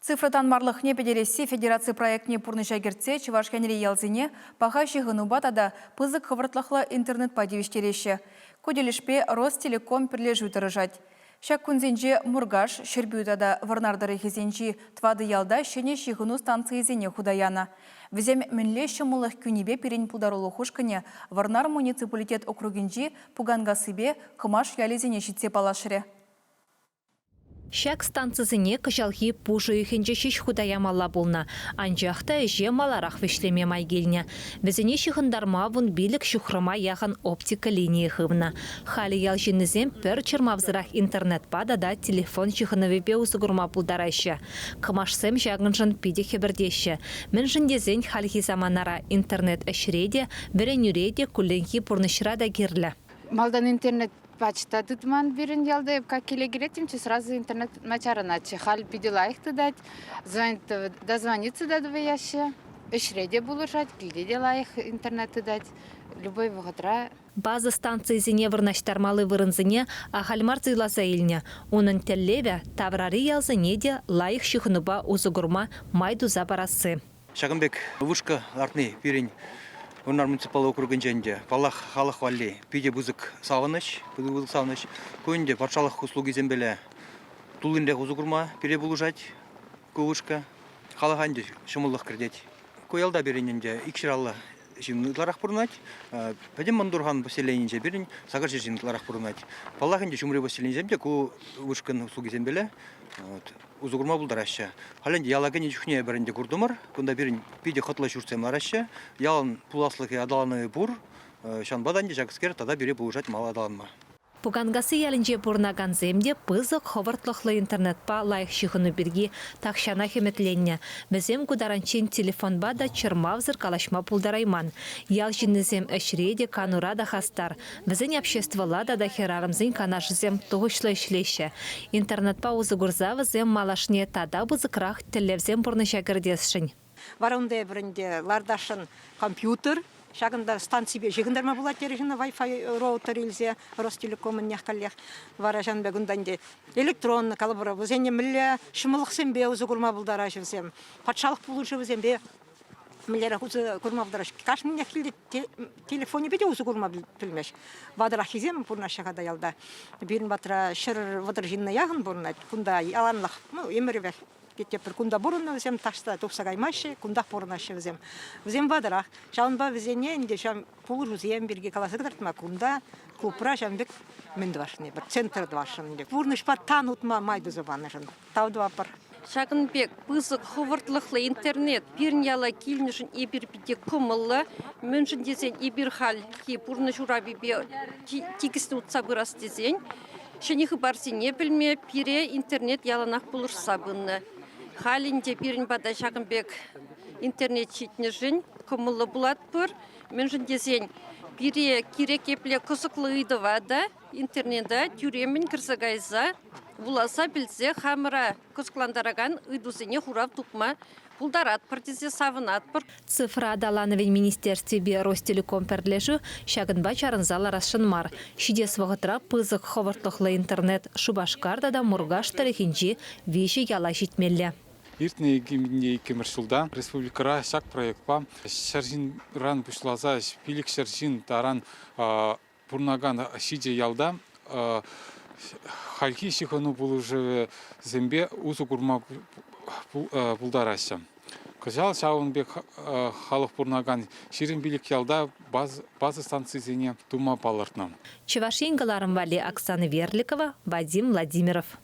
Цифра танмарлӑхне пӗтересси федераци проектне пурнӑҫа кӗртсе Чӑваш Енри ялсене паха ҫыхӑнупа тата пысӑк хӑвӑртлӑхлӑ интернетпа тивӗҫтереҫҫӗ. Ку тӗлӗшпе Ростелеком пӗрлешӳ тӑрӑшать. Ҫак кунсенче Муркаш, Ҫӗрпӳ тата Вӑрнар тӑрӑхӗсенчи тӑватӑ ялта ҫӗнӗ ҫыхӑну станцийӗсене хута янӑ. Вӗсем мӗнле ҫӑмӑллӑх кӳнипе пирӗн пултарулӑх ушкӑнӗ Вӑрнар муниципалитет округӗнчи Пуканкассипе Кӑмаш ялӗсене ҫитсе паллашрӗ. Ҫак станцисене кӑҫалхи пуш уйӑхӗнче ҫеҫ хута ямалла пулнӑ, анчах та ӗҫе маларах вӗҫлеме май килнӗ. Вӗсене ҫыхӑнтарма 15 ҫухрӑма яхӑн оптика линийӗ хывнӑ. Халӗ ял ҫыннисем пӗр чӑрмавсӑрах интернетпа тата телефон ҫыхӑнӑвӗпе усӑ курма пултараҫҫӗ. Кӑмашсем ҫакӑншӑн питӗ хӗпӗртеҫҫӗ. Мӗншӗн тесен хальхи саманара интернет ӗҫре те, вӗренӳре те, кулленхи пурнӑҫра та кирлӗ. Малтан интернет Пач та тытман пирӗн ялта. Эп как киле килеттӗмччӗ, сразу интернет тытма чарӑнатчӗ. Халь питӗ лайӑх тытать. Дозвониться та тӑваяҫҫӗ. Ӗҫре те пулӑшать, килте те лайӑх интернет тытать. Любой вӑхӑтра. База станцийӗсене вырнаҫтармалли вырӑнсене ахаль мар суйласа илнӗ. Унӑн тӗллевӗ, таврари ялсене те лайӑх ҫыхӑнупа усӑ курма май туса парасси. Ҫакӑн пек вышка лартни пирӗн Вӑрнар муниципаллӑ округӗнче ӗнтӗ, паллах, халӑх валли питӗ пысӑк савӑнӑҫ, пысӑк савӑнӑҫ. Ку ӗнтӗ патшалӑх услугисемпеле туллинрех усӑ курма пире пулӑшать ку вышка. Халӑха ӗнтӗ ҫӑмӑллӑх кӗртет. Ку ялта пирӗн ӗнтӗ 250 ҫын ытларах пурӑнать. Пӗтӗм Мӑн Турхан поселенийӗнче пирӗн 800 ҫын ытларах пурӑнать. Паллах ӗнтӗ ҫумри поселенисем те ку вышкӑн услугисемпеле усӑ курма пултараҫҫӗ. Халь ӗнтӗ яла кӗнӗ чухне эпир ӗнтӗ куртӑмӑр, кунта пирӗн питӗ хӑтлӑ ҫуртсем лараҫҫӗ, ялӑн пуласлӑхӗ, аталанӑвӗ пур. Ҫавӑнпа та ӗнтӗ ҫакскер тата пире пулӑшать мал аталанма. Пуканкасси ялӗнче пурӑнакансем те пысӑк хӑвӑртлӑхлӑ интернетпа лайӑх ҫыхӑну пирки тахҫанах ӗмӗтленнӗ. Вӗсем ку таранччен телефонпа та чӑрмавсӑр калаҫма пултарайман. Ял ҫыннисем ӗҫре те, канура та хастар. Вӗсен обществӑлла тата хӗрарӑмсен канашӗсем тухӑҫлӑ ӗҫлеҫҫӗ. Интернетпа усӑ курса вӗсем малашне тата пысӑкрах тӗллевсем пурнӑҫа кӗртесшӗн. Вара унта эпир ӗнтӗ лартасшӑн компьютер, ҫакӑнта станципе ҫыхӑнтарма пулать терӗҫ ӑна Wi-Fi роутер илсе Ростелекомӑннех каллех. Вара ҫавӑн пек унта ӗнтӗ электронлӑ калӑпӑр вӗсене мӗнле ҫӑмӑллӑхсемпе усӑ курма пултараҫҫӗ вӗсем, патшалӑх пулӑшӑвӗсемпе мӗнлерех усӑ курма пултараҫҫӗ. Кашнинех килте телефонӗпе те усӑ курма пӗлмест. Ватӑраххисем пурӑнаҫҫӗ-ха та ялта. Пирӗн патра 130 ҫынна яхӑн пурӑнать. Кунта яланлӑх, ну, ӗмӗрӗпех тепӗр кунта пурӑннӑ вӗсем, таҫта тухса каймаҫҫӗ, кунтах пурӑнаҫҫӗ вӗсем. Вӗсем ватӑрах. Ҫавӑнпа вӗсене ӗнтӗ ҫав пулӑшусем пирки каласа кӑтартма кунта клубра ҫавӑн пек мӗн тӑвасшӑн эпир, центр тӑвасшӑн ӗнтӗ. Пурнӑҫпа тан утма май туса панӑшӑн тав тӑватпӑр. Ҫакӑн пек пысӑк хӑвӑртлӑхлӑ интернет пирӗн яла килнӗшӗн эпир питӗ кӑмӑллӑ. Мӗншӗн тесен эпир хальхи пурнӑҫ урапипе тикӗснӗ утса пырас тесен ҫӗнӗ хыпарсене пӗлме пире интернет яланах пулӑшса пынӑ. Халь ӗнтӗ пирӗн пата ҫакӑн пек интернет ҫитнӗшӗн кӑмӑллӑ пулатпӑр. Мӗншӗн тесен пире кирек епле кӑсӑклӑ ыйтӑва та интернета тӳреммӗн кӗрсе кайса вуласа пӗлсе хамӑра кӑсӑклантаракан ыйтусене хурав тупма пултаратпӑр тесе савӑнатпӑр. Цифра аталанӑвӗн министерствипе Ростелеком пӗрлешӳ ҫакӑнпа чарӑнса ларасшӑн мар. Ҫитес вӑхӑтра пысӑк хӑвӑртлӑхлӑ интернет Шупашкар тата Муркаш тӑрӑхӗнчи виҫӗ яла ҫитмелле. Иртнӗ 2002 ҫулта республикӑра ҫак проектпа 100 ҫынран пуҫласа 500 ҫын таран пурӑнакан ҫичӗ ялта хальхи ҫыхӑну пулӑшӑвӗсемпе усӑ курма пултараҫҫӗ. Кӑҫал ҫавӑн пек халӑх пурӑнакан 25 ялта база станцисене тума палӑртнӑ. Чӑваш Ен кӑларӑм валли Оксана Верликова, Вадим Владимиров.